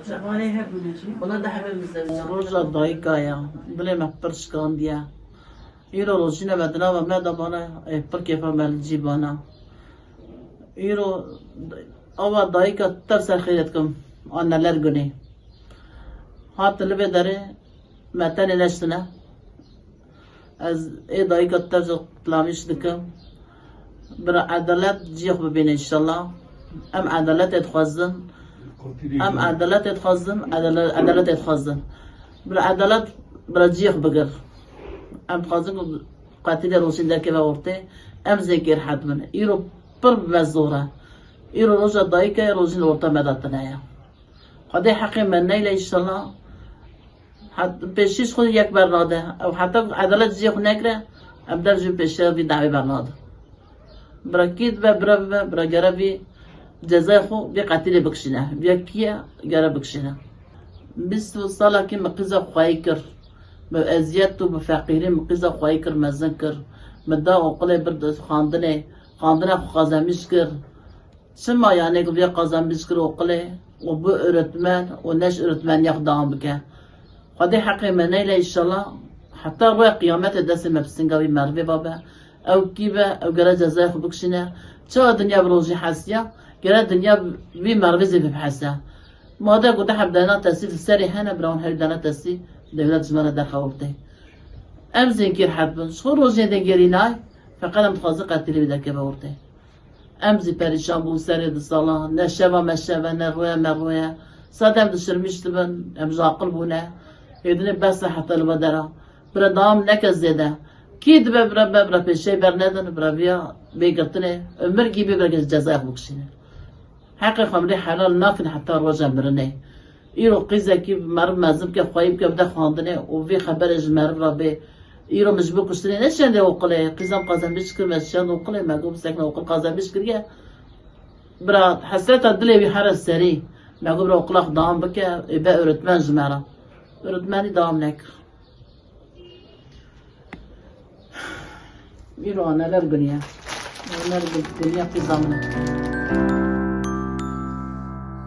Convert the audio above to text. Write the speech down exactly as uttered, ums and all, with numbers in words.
Wala da hebe bize. Roja dayika ya, dilê me pir şikandiye. Îro rojîne me di nava me de bana, ê, pir kêfa me li cî bana. Îro ava dayika tev ser xêrê dikim, a neler gunê. Hat li vê derê me tenê neştine. Ez ê dayika tev ji pilamîş dikim. Bira edalet ciyê xwe bibîne înşallah. Em edaletê dixwazin. Em edaletê dixwazin, edale-, edaletê dixwazin. Bira edalet bira ciyê xwe bigir. Em dixwazin ku qetîlê rojîn derkeve ortê. Em zêkê rehet bin. Îro pir bi me zor e. Îro roja dayika ye, rojîn li orta me de tune ye. Xwedê heqê me neyle înşallah. Het-, pêşî ji xwe yek bernade. Ew heta edalet cihê xwe nekire, em dev jî pêşiya vî dawê bernadin. Bira kî dibe, bira bibe, bira gere vî cezayê xwe vî qetîlê bikişîne. Vîya kî ye, gere bikişîne. Bîst û salekî min qîza xweyî kir. Bi eziyet û bi feqîrî min qîza xweyî kir, mezin kir. Min da oqilê bir xandinê, xandina xwe qazemîş kir. Çima yanê ku vê qazanbîş kir oqilê û bi öğretmen û neş öğretmeniya xwe dewam bike? Xwedê heqê me neyle înşallah. Heta roya qiyametê destê me bi singa vî merivê va be. Ew kî be, ew gere cezayê xwe bikişîne. Çawa dinya bi rojî hesiya, gere dinya vî merivê zê bibhese. Made ku deh heb dana tesî li serê hene, bira wan herî dana tesî dewlet ji me re derxew ortê. Em zênkî rehet bin. Ji xwe rojê dê gerînay, feqet em dixwazin qetîlê wî derkeve ortê. Em zî perîşan bûn serê du sala. Ne şeva me şev e, ne roya me roy e. Sed em dişirmîş dibin, em ji aqil bûne. Êdinê bes e heta li vedera. Bira dewam neke zêde. Kî dibe bira be, bira pêşey bernedin, bira viya bê girtinê. Ömür gibi bira cezayê xwe bikişîne. Heqê xwe em rê helal nakin heta roja mirinê. Îro qîzekî meriv mezin bike, xweyî bike, bide xwendinê û vî xeberê ji meriv re bê. Îro min ji bo kuştinê neşende oqilê. Qîza min qazanbîş kir, me şend oqilê, me got bisekine oqil qazanbîş kiriye. Bira hesreta dilê wî here serî. Me got bira oqila xwe dewam bike, ê be öğretmen ji me re. Öğretmenî dewam nekir. Îro neler guniye. Neler gun-, guniye qîza min.